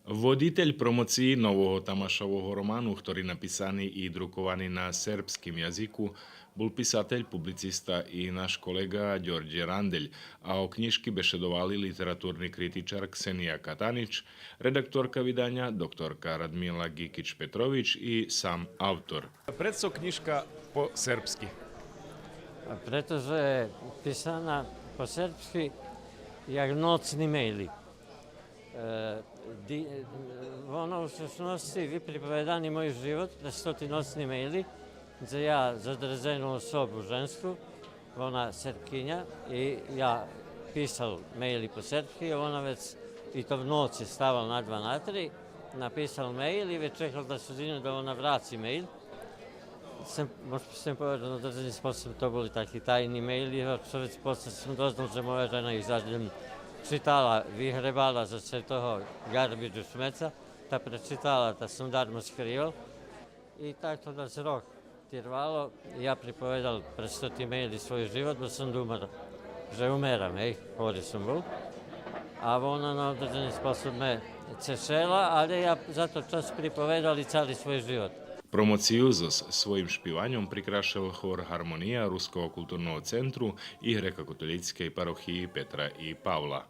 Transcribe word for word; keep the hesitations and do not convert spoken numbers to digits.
Водитель промоциї нового Тамашового роману, хтори написани и друковани на сербским язику, бул писатель, публициста и наш колеґа Дьордє Рандель, а о кнїжки бешедовали литературни критичар Ксения Катанич, редакторка виданя докторка Радмила Гикич-Петрович и сам автор. Прецо кнїжка по сербски? Прето же писана по сербски як ноцни мейли. Е, ди-, е, вона у сущносци виприповедани мой живот през тоти ноцни мейли, дзе я за одредзену особу женску, вона Сербкиня, и я писал мейли по сербски, а вона вец и то в ноци ставал на два, на три, написал мейл и вец чекал да судзину да вона враци мейл. Сом, може сом поведал, на одредзени способ то були таки тайни мейли, а цо вец после сом дознал же моя жена их за ден читала, вигребала за светого гарбиджу, шмеца, та пречитала, та сом дармо скривал. И так то нас рок тирвало. Я приповедал през тоти мейли свой живот, бо сом думал же умерам, гей, хвори сом бул. А вона на одредзени способ ме цешела, але я за тот час приповедал и цали свой живот. Промоцию зоз своїм шпиваньом прикрашел хор Гармония Руского културного центру и Грекокатолїцкей парохиї Петра и Павла.